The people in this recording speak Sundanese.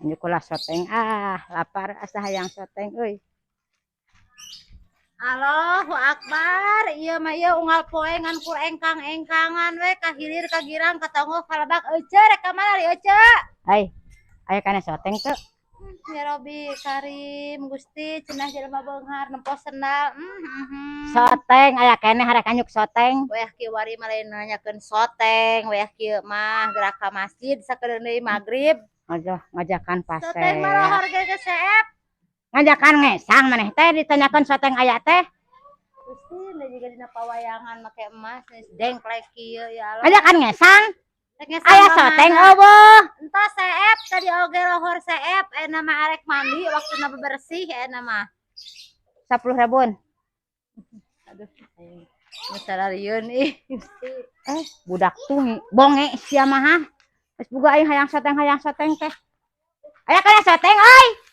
Nyukulah soteng ah, lapar asa hayang soteng euy. Allahu Akbar, ieu mah ieu unggal poe ngan kur engkang-engkangan we ka hilir ka girang ka tonggoh ka lebak. Ece, rek ka mana ri Ece? Hai, aya kana soteng teu? Ya Robi Karim, Gusti, cenah jelema beunghar nempo sendal. Soteng aya keneh, arek anyuk soteng. Wayah kieu wari mah lain nanyakeun soteng, wayah kieu mah gerak ka masjid sakedeung deui magrib. Aduh, ngajakan Soteng mah pasea. Lohor ge geus seep. Ngajakan ngesang maneh teh ditanyakeun soteng aya teh. Gusti, da jiga dina pawayangan make emas geus dengklek kieu, ya Allah. Ngajakan ngesang. Rek ngesang Aya ka soteng mana? Euweuh. Entah seep tadi oge lohor seep, ayeuna mah arek mandi, waktuna bebersih ayeuna mah. 10 ribuan. Aduh, aing geus sararieun ih, Gusti. Eh, budak tungi, bonge sia mah, hah. Geus boga aing hayang soteng teh. Aya kana soteng euy.